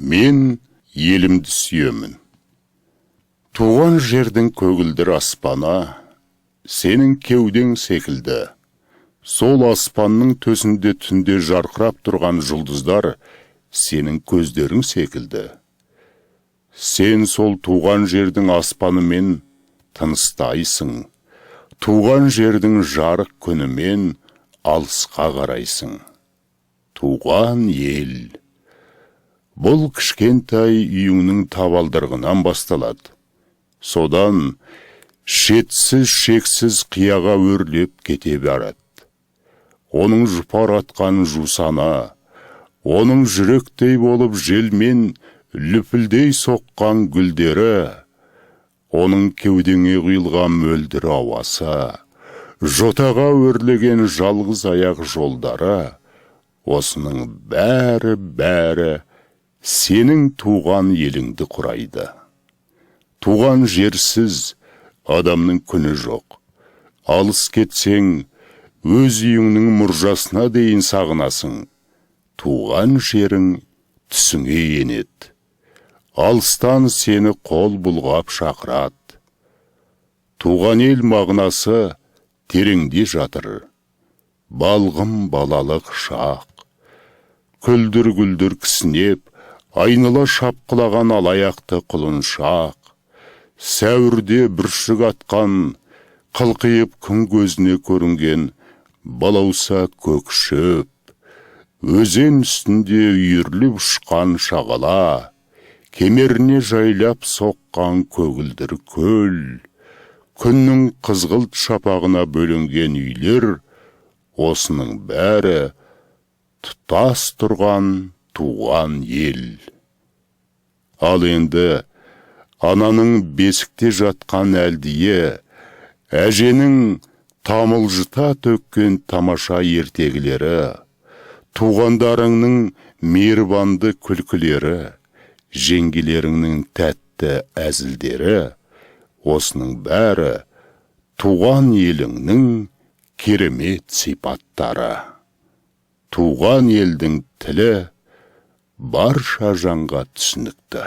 Мен елімді сүйемін. Туған жердің көгілдір аспаны сенің кеудең секілді. Сол аспанның төсінде түнде жарқырап тұрған жұлдыздар сенің көздерің секілді. Сен сол туған жердің аспанымен тыныстайсың. Туған жердің жарық күнімен алысқа қарайсың. Туған ел. Бұл кішкентай үйіңнің табалдырығынан басталады. Содан шетсіз шексіз қияға өрлеп кете барады. Оның жұпар атқан жусаны, оның жүректей болып желмен лүпілдей соққан гүлдері, оның кеудеңе құйылған мөлдір ауасы, жотаға өрлеген жалғыз аяқ жолдары, осының бәрі-бәрі сенің туған еліңді құрайды. Туған жерсіз адамның күні жоқ. Алыс кетсең, өз үйіңнің мұржасына дейін сағынасың. Туған жерің түсіңе енеді. Алыстан сені қол бұлғап шақырады. Туған ел мағынасы тереңде жатыр. Балғын балалық шақ. Күлдір-күлдір кісінеп, айнала шапқылаған алаяқты құлыншақ. Сәуірде бүршік атқан, қылқиып күн көзіне көрінген балауса көк шөп, өзен үстінде үйіріліп ұшқан шағала, кемеріне жайлап соққан көгілдір көл, күннің қызғылт шапағына бөленген үйлер, осының бәрі тұтас тұрған туған ел. Ал енді ананың бесікте жатқан әлдиі, әженің тамылжыта төккен тамаша ертегілері, туғандарыңның мейірбанды күлкілері, жеңгелеріңнің тәтті әзілдері, осының бәрі туған еліңнің керемет сипаттары. Туған елдің тілі барша жанға түсінікті.